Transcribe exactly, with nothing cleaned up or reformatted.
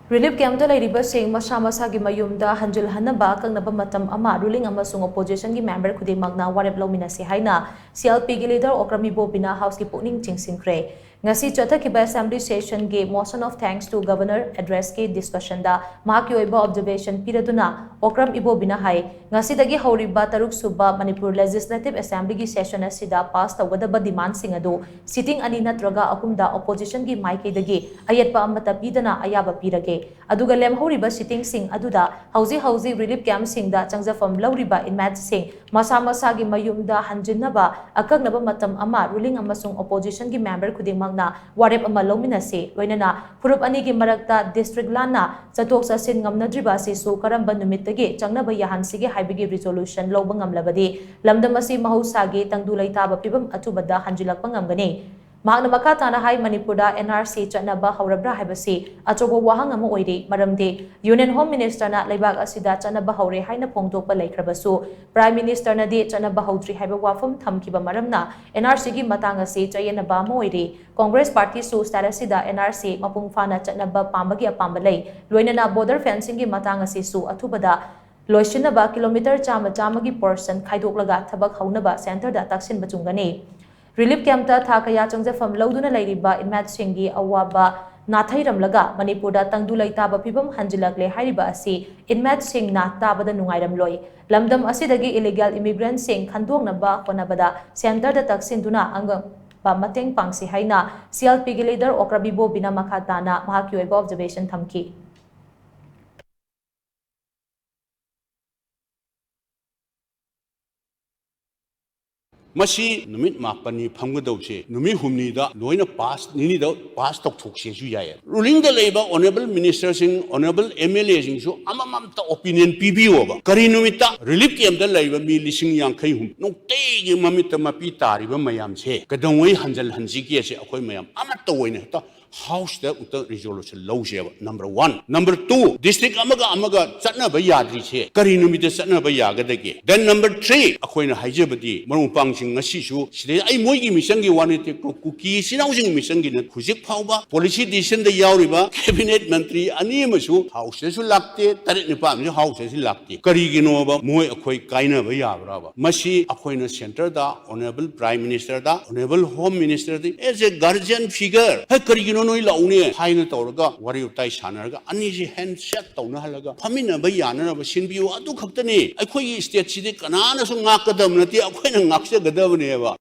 Relief campꯇ ꯂꯩꯔꯤꯕꯁꯤꯡ ꯃꯁꯥ ꯃꯁꯥꯒꯤ ꯃꯌꯨꯝꯗ ꯍꯟꯖꯤꯜꯍꯟꯅꯕ ꯑꯀꯛꯅꯕ ꯃꯇꯝ ꯑꯃ ruling ꯑꯃꯁꯨꯡ oppositionꯒꯤ member ꯈꯨꯗꯤꯡꯃꯛꯅ ꯋꯥꯔꯦꯞ ꯂꯧꯃꯤꯟꯅꯁꯤ ꯍꯥꯏꯅ CLPꯒꯤ leader ꯑꯣꯀ꯭ꯔꯝ ꯏꯕꯣꯕꯤꯅ Houseꯀꯤ ꯄꯨꯛꯅꯤꯡ ꯆꯤꯡꯁꯤꯟꯈ꯭ꯔꯦ꯫ ꯉꯁꯤ ꯆꯠꯊꯈꯤꯕ assembly sessionꯒꯤ motion of thanks to governor addressꯀꯤ discussionꯗ ꯃꯍꯥꯛꯀꯤ ꯑꯣꯏꯕ observation ꯄꯤꯔꯗꯨꯅ ꯑꯣꯀ꯭ꯔꯝ ꯏꯕꯣꯕꯤꯅ ꯍꯥꯏ, ꯉꯁꯤꯗꯒꯤ ꯍꯧꯔꯤꯕ ꯇꯔꯨꯛ ꯁꯨꯕ ꯃꯅꯤꯄꯨꯔ Legislative Assemblyꯒꯤ session ꯑꯁꯤꯗ pass ꯇꯧꯒꯗꯕ demandꯁꯤꯡ ꯑꯗꯨ sitting ꯑꯅꯤ ꯅꯠꯇ꯭ꯔꯒ ꯑꯍꯨꯝꯗ oppositionꯒꯤ ꯃꯥꯏꯀꯩꯗꯒꯤ ꯑꯌꯦꯠꯄ ꯑꯃꯠꯇ ꯄꯤꯗꯅ ꯑꯌꯥꯕ ꯄꯤꯔꯒꯦ꯫ ꯑꯗꯨꯒ ꯂꯦꯝꯍꯧꯔꯤꯕ sittingꯁꯤꯡ ꯑꯗꯨꯗ ꯍꯧꯖꯤꯛ ꯍꯧꯖꯤꯛ relief campꯁꯤꯡꯗ ꯆꯪꯖꯐꯝ ꯂꯧꯔꯤꯕ inmateꯁꯤꯡ ꯃꯁꯥ ꯃꯁꯥꯒꯤ ꯃꯌꯨꯝꯗ ꯍꯟꯖꯤꯟꯅꯕ ꯑꯀꯛꯅꯕ ꯃꯇꯝ ꯑꯃ ruling ꯑꯃꯁꯨꯡ oppositionꯒꯤ member ꯈꯨꯗꯤꯡꯃꯛꯅ ꯋꯥꯔꯦꯞ ꯑꯃ ꯂꯧꯃꯤꯟꯅꯁꯤ꯫ ꯂꯣꯏꯅꯅ ꯐꯨꯔꯨꯞ ꯑꯅꯤꯒꯤ ꯃꯔꯛꯇ district ꯂꯥꯟꯅ ꯆꯠꯊꯣꯛ ꯆꯠꯁꯤꯟ ꯉꯝꯅꯗ꯭ꯔꯤꯕ ꯑꯁꯤꯁꯨ ꯀꯔꯝꯕ ꯅꯨꯃꯤꯠꯇꯒꯤ ꯆꯪꯅꯕ ꯌꯥꯍꯟꯁꯤꯒꯦ ꯍꯥꯏꯕꯒꯤ resolution ꯂꯧꯕ ꯉꯝꯂꯕꯗꯤ ꯂꯝꯗꯝ ꯑꯁꯤ ꯃꯍꯧꯁꯥꯒꯤ ꯇꯪꯗꯨ ꯂꯩꯇꯥꯕ ꯐꯤꯕꯝ ꯑꯊꯨꯕꯗ ꯍꯟꯖꯤꯜꯂꯛꯄ ꯉꯝꯒꯅꯤ꯫ ꯃꯍꯥꯛꯅ ꯃꯈꯥ ꯇꯥꯅ ꯍꯥꯏ, ꯃꯅꯤꯄꯨꯔꯗ NRC ꯆꯠꯅꯕ ꯍꯧꯔꯕ꯭ꯔꯥ ꯍꯥꯏꯕꯁꯤ ꯑꯆꯧꯕ ꯋꯥꯍꯪ ꯑꯃ ꯑꯣꯏꯔꯤ, ꯃꯔꯝꯗꯤ Union Home Ministerꯅ ꯂꯩꯕꯥꯛ ꯑꯁꯤꯗ ꯆꯠꯅꯕ ꯍꯧꯔꯦ ꯍꯥꯏꯅ ꯐꯣꯡꯗꯣꯛꯄ ꯂꯩꯈ꯭ꯔꯕꯁꯨ, Prime Ministerꯅꯗꯤ ꯆꯠꯅꯕ ꯍꯧꯗ꯭ꯔꯤ ꯍꯥꯏꯕ ꯋꯥꯐꯝ ꯊꯝꯈꯤꯕ ꯃꯔꯝꯅ NRCꯒꯤ ꯃꯇꯥꯡ ꯑꯁꯤ ꯆꯌꯦꯠꯅꯕ ꯑꯃ ꯑꯣꯏꯔꯤ꯫ Congress Partyꯁꯨ state ꯑꯁꯤꯗ NRC ꯃꯄꯨꯡ ꯐꯥꯅ ꯆꯠꯅꯕ ꯄꯥꯝꯕꯒꯤ ꯑꯄꯥꯝꯕ ꯂꯩ꯫ ꯂꯣꯏꯅꯅ border fencingꯒꯤ ꯃꯇꯥꯡ ꯑꯁꯤꯁꯨ ꯑꯊꯨꯕꯗ ꯂꯣꯏꯁꯤꯟꯅꯕ kilometre ꯆꯥꯝꯃ ꯆꯥꯝꯃꯒꯤ portion ꯈꯥꯏꯗꯣꯛꯂꯒ ꯊꯕꯛ ꯍꯧꯅꯕ centreꯗ ꯇꯛꯁꯤꯟꯕ ꯆꯨꯝꯒꯅꯤ꯫ Relief campꯇ ꯊꯥ ꯀꯌꯥ ꯆꯪꯖꯐꯝ ꯂꯧꯗꯨꯅ ꯂꯩꯔꯤꯕ inmateꯁꯤꯡꯒꯤ ꯑꯋꯥꯕ ꯅꯥꯊꯩꯔꯝꯂꯒ ꯃꯅꯤꯄꯨꯔꯗ ꯇꯪꯗꯨ ꯂꯩꯇꯥꯕ ꯐꯤꯕꯝ ꯍꯟꯖꯤꯜꯂꯛꯂꯦ ꯍꯥꯏꯔꯤꯕ ꯑꯁꯤ inmateꯁꯤꯡꯅ ꯇꯥꯕꯗ ꯅꯨꯡꯉꯥꯏꯔꯝꯂꯣꯏ꯫ ꯂꯝꯗꯝ ꯑꯁꯤꯗꯒꯤ illegal immigrantꯁꯤꯡ ꯈꯟꯗꯣꯛꯅꯕ ꯍꯣꯠꯅꯕꯗ centreꯗ ꯇꯛꯁꯤꯟꯗꯨꯅ ꯑꯉꯝꯕ ꯃꯇꯦꯡ ꯄꯥꯡꯁꯤ ꯍꯥꯏꯅ CLPꯒꯤ leader ꯑꯣꯀ꯭ꯔꯝ ꯏꯕꯣꯕꯤꯅ ꯃꯈꯥ ꯇꯥꯅ ꯃꯍꯥꯛꯀꯤ ꯑꯣꯏꯕ observation ꯊꯝꯈꯤ꯫ ꯃꯁꯤ ꯅꯨꯃꯤꯠ ꯃꯥꯄꯟꯅꯤ ꯐꯝꯒꯗꯧꯕꯁꯦ ꯅꯨꯃꯤꯠ ꯍꯨꯝꯅꯤꯗ ꯂꯣꯏꯅ pass, ꯅꯤꯅꯤꯗ pass ꯇꯧꯊꯣꯛꯁꯦꯁꯨ ꯌꯥꯏꯌꯦ꯫ Rulingꯗ ꯂꯩꯕ honourable ministerꯁꯤꯡ, honourable MLAꯁꯤꯡꯁꯨ ꯑꯃꯃꯝꯇ opinion ꯄꯤꯕꯤꯌꯣꯕ꯫ ꯀꯔꯤ ꯅꯨꯃꯤꯠꯇ relief campꯇ ꯂꯩꯕ ꯃꯤ ꯂꯤꯁꯤꯡ ꯌꯥꯡꯈꯩ ꯍꯨꯝ ꯅꯨꯡꯇꯤꯒꯤ ꯃꯃꯤꯠꯇ ꯃꯄꯤ ꯇꯥꯔꯤꯕ ꯃꯌꯥꯝꯁꯦ ꯀꯩꯗꯧꯉꯩ ꯍꯟꯖꯤꯜꯍꯟꯁꯤꯒꯦꯁꯦ ꯑꯩꯈꯣꯏ ꯃꯌꯥꯝ ꯑꯃꯠꯇ ꯑꯣꯏꯅ ꯍꯦꯛꯇ ꯍꯥꯎꯁꯇ ꯑꯃꯨꯛꯇ ꯔꯤꯖꯣꯂꯨꯁꯟ ꯂꯧꯁꯦꯕ꯫ Number one. Number two, district ꯑꯃꯒ ꯑꯃꯒ ꯆꯠꯅꯕ ꯌꯥꯗ꯭ꯔꯤꯁꯦ ꯀꯔꯤ ꯅꯨꯃꯤꯠꯇ ꯆꯠꯅꯕ ꯌꯥꯒꯗꯒꯦ? ꯗꯦꯟ ꯅꯝꯕꯔ ꯊ꯭ꯔꯤ, ꯑꯩꯈꯣꯏꯅ ꯍꯥꯏꯖꯕꯗꯤ ꯃꯔꯨꯞ ꯃꯄꯥꯡꯁꯤꯡ ꯉꯁꯤꯁꯨ ꯁꯤꯗꯩ ꯑꯩ ꯃꯣꯏꯒꯤ ꯃꯤꯆꯪꯒꯤ ꯋꯥ ꯅꯠꯇꯦ, ꯀꯨꯀꯤ ꯏꯆꯤꯟ ꯏꯅꯥꯎꯁꯤꯡꯒꯤ ꯃꯤꯆꯪꯒꯤꯅ ꯍꯧꯖꯤꯛ ꯐꯥꯎꯕ ꯄꯣꯂꯤꯁꯤ ꯗꯤꯁꯤꯖꯟꯗ ꯌꯥꯎꯔꯤꯕ ꯀꯦꯕꯤꯅꯦꯠ ꯃꯟꯇ꯭ꯔꯤ ꯑꯅꯤ ꯑꯃꯁꯨ ꯍꯥꯎꯁꯇꯁꯨ ꯂꯥꯛꯇꯦ, ꯇꯔꯦꯠ ꯅꯤꯄꯥꯜ ꯑꯃꯁꯨ ꯍꯥꯎꯁꯇꯁꯨ ꯂꯥꯛꯇꯦ꯫ ꯀꯔꯤꯒꯤꯅꯣꯕ? ꯃꯣꯏ ꯑꯩꯈꯣꯏ ꯀꯥꯏꯅꯕ ꯌꯥꯕ꯭ꯔꯥꯕ? ꯃꯁꯤ ꯑꯩꯈꯣꯏꯅ ꯁꯦꯟꯇꯔꯗ, ꯑꯣꯅꯔꯦꯕꯜ ꯄ꯭ꯔꯥꯏꯝ ꯃꯤꯅꯤꯁꯇꯔꯗ, ꯑꯣꯅꯔꯦꯕꯜ ꯍꯣꯝ ꯃꯤꯅꯤꯁꯇꯔꯗ, as a guardian figure, ꯍꯦ, ꯀꯔꯤꯒꯤꯅꯣ ꯅꯣꯏ ꯂꯥꯛꯎꯅꯦ ꯍꯥꯏꯅ ꯇꯧꯔꯒ ꯋꯥꯔꯤ ꯋꯥꯇꯥꯏ ꯁꯥꯟꯅꯔꯒ ꯑꯅꯤꯁꯤ ꯍꯦꯟ ꯁꯦꯛ ꯇꯧꯅꯍꯜꯂꯒ ꯐꯝꯃꯤꯟꯅꯕ ꯌꯥꯅꯅꯕ ꯁꯤꯟꯕꯤꯌꯨ꯫ ꯑꯗꯨ ꯈꯛꯇꯅꯤ꯫ ꯑꯩꯈꯣꯏꯒꯤ ꯁ꯭ꯇꯦꯠꯁꯤꯗꯤ ꯀꯅꯥꯅꯁꯨ ꯉꯥꯛꯀꯗꯕ ꯅꯠꯇꯦ, ꯑꯩꯈꯣꯏꯅ ꯉꯥꯛꯆꯒꯗꯕꯅꯦꯕ꯫